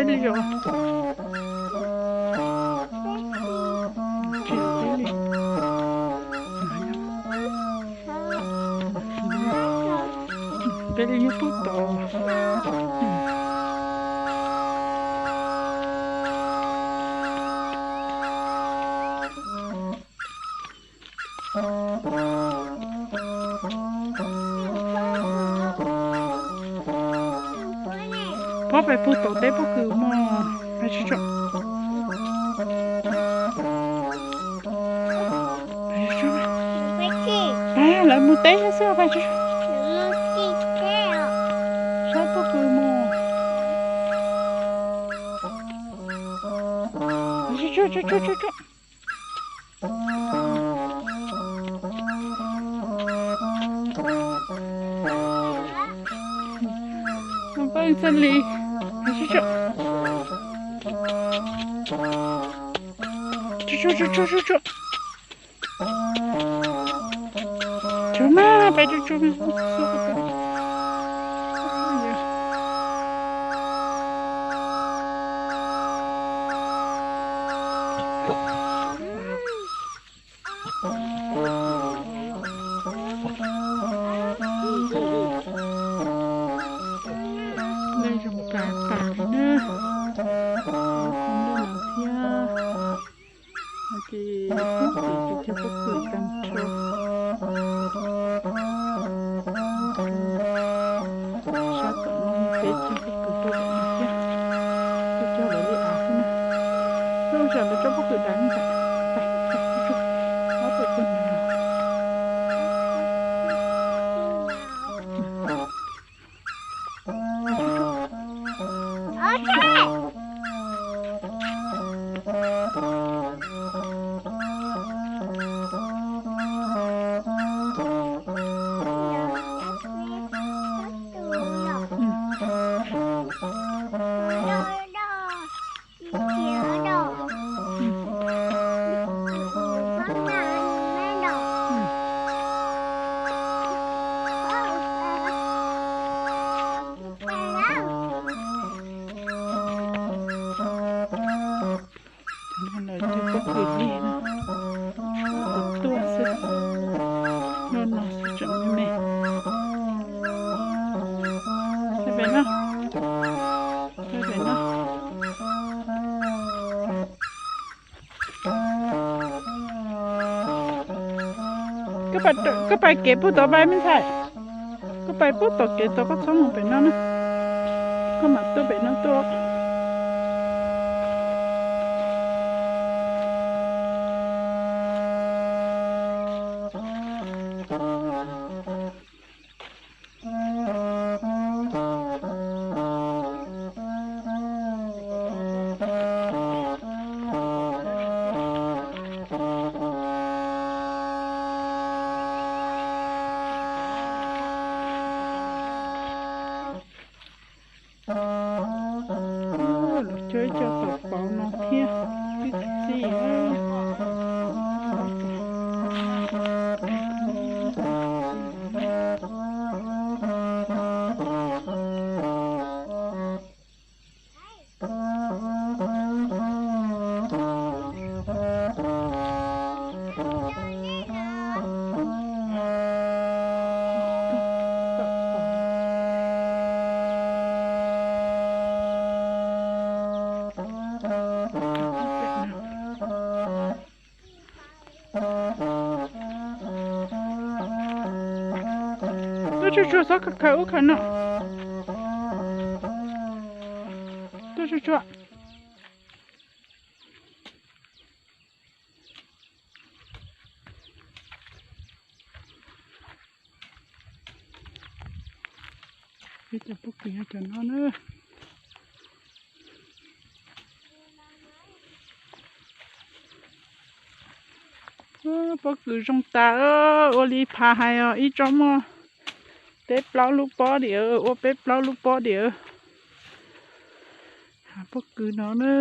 Li yog tsis li. Peb li nyob pub tod. Pob pais pug tom teb pob kws mog. Pais tso, pais tso. Lawv mus teb xwb, pais tso. Saib pob kws mog. Tso, tso, tso, tso. Paj Xab Lis, tsuag tsuag tsuag tsuag. Tsuag mas, peb tsuag tsuag. Dej zoo tas tas li na. Qhov no thiab, no ces pub ces cog pob kws tag nrho. Sab tom no peb cog pob kws rau tom no thiab. Cog cog lawv li av xwb na. Lub sij hawm lawv tso pob kws dav ne. Ob tug pog nrad. Cov no lawv cog pob kws lig no, tuaj xwb, no no xwb tseem me me. Peb pem no, peb pem no. Koj pais kev pug tod pais me ntxhais. Koj pais pug tom kev tod, koj txhob mus pem no na. Koj mam tuaj pem no tuaj. Lawv cog ib co tau pauv no thiab, txi txi. Tuaj tsuag tsuag, txhob khaws ub khaws no. Tuaj tsuag tsuag. Peb cov pob kws yog cov no na. Pob kws zoo tas, ua li Phav hais os, ib tsob muaj peb plaub lub pob diam, ua peb plaub lub pob diam. Hav pob kws no na,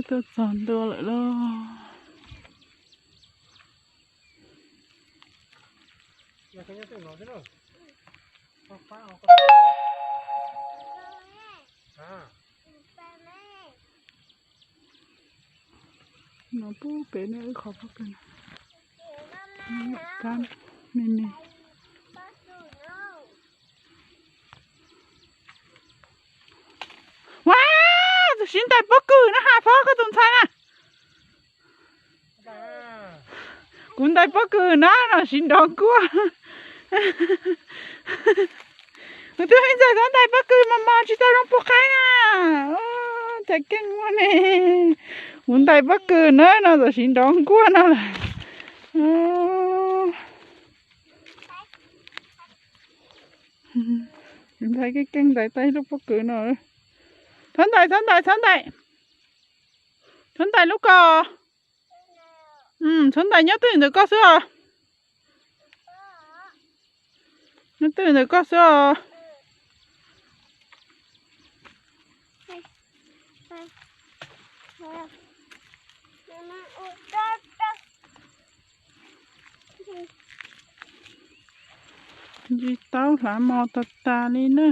tuaj txog ntua lawm lauj. No pub pem no wb qhov pob kws no. Kab me me. Ua, tus siv ntais pob kws no has phov koj tus ntxhais na. Kuv ntais pob kws na no siv nrov nkuaj. Kuv tus me ntxhais txhob ntais pob kws mos mos tsis tau zoo puv qaib na. Cas keej ua ne. Kuv ntais pob kws na no txawm siv nrov nkuaj no lawm. Ntxhais keej keej ntais tau ib lub pob kws no. Txhob ntais, txhob ntais, txhob ntais. Txhob ntais lub ko. Txhob ntais, nyob twj ywm ntawm koj xwb os. Nyob twj ywm ntawm koj xwb os. Ntsis taub hlav mos tas tas li na.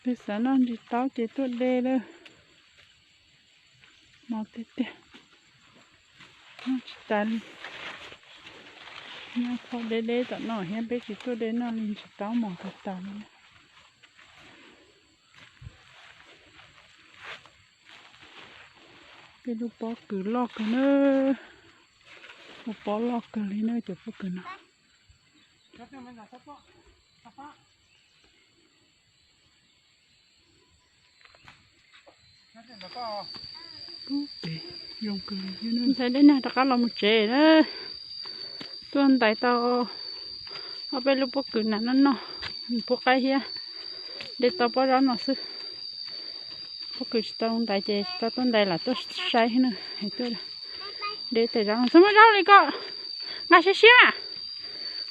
Peb xav noj ntsis taub ces tuaj de lawm. Mos tiag tiag. Noj tsis tas li. Nyob qhov deb deb tom no thiab peb tsis tuaj de noj li, ntsis taub mos tas tas li na. Peb lub pob kws loj kawg na. Lub pob loj kawg li na cov pob kws no. Ntxhais dej nag rov qab los mus tsev na. Tuaj ntais tau ob peb lub pob kws na no noj, puv qaib thiab. De tau pob zaub no xwb. Pob kws tsis tau ntais ces tsis tau tuaj ntais, lam tuaj saib na. Hais tuaj de tej zaub no, txhob muab zaub li ko. Nqa siab siab mas.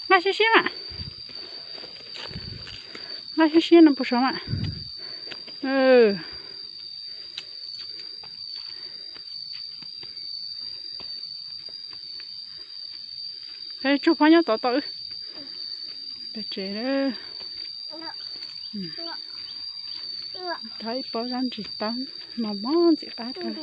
Nqa siab siab mas. Nqa siab siab no puas sov mas. Peb tsuag pob nyob tod tau wb. Peb tsev lawm. Thov ib pob zaub ntsis taub mos mos ntxim qab kawg.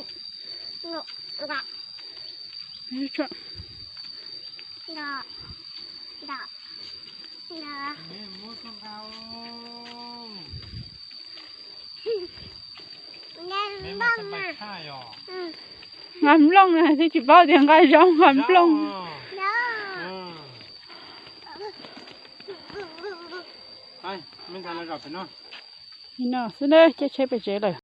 Nqa nplooj na, twb tsis paub tias nqa zaub nqa nplooj. Li no xwb na, caij tsheb pem tsev lawm.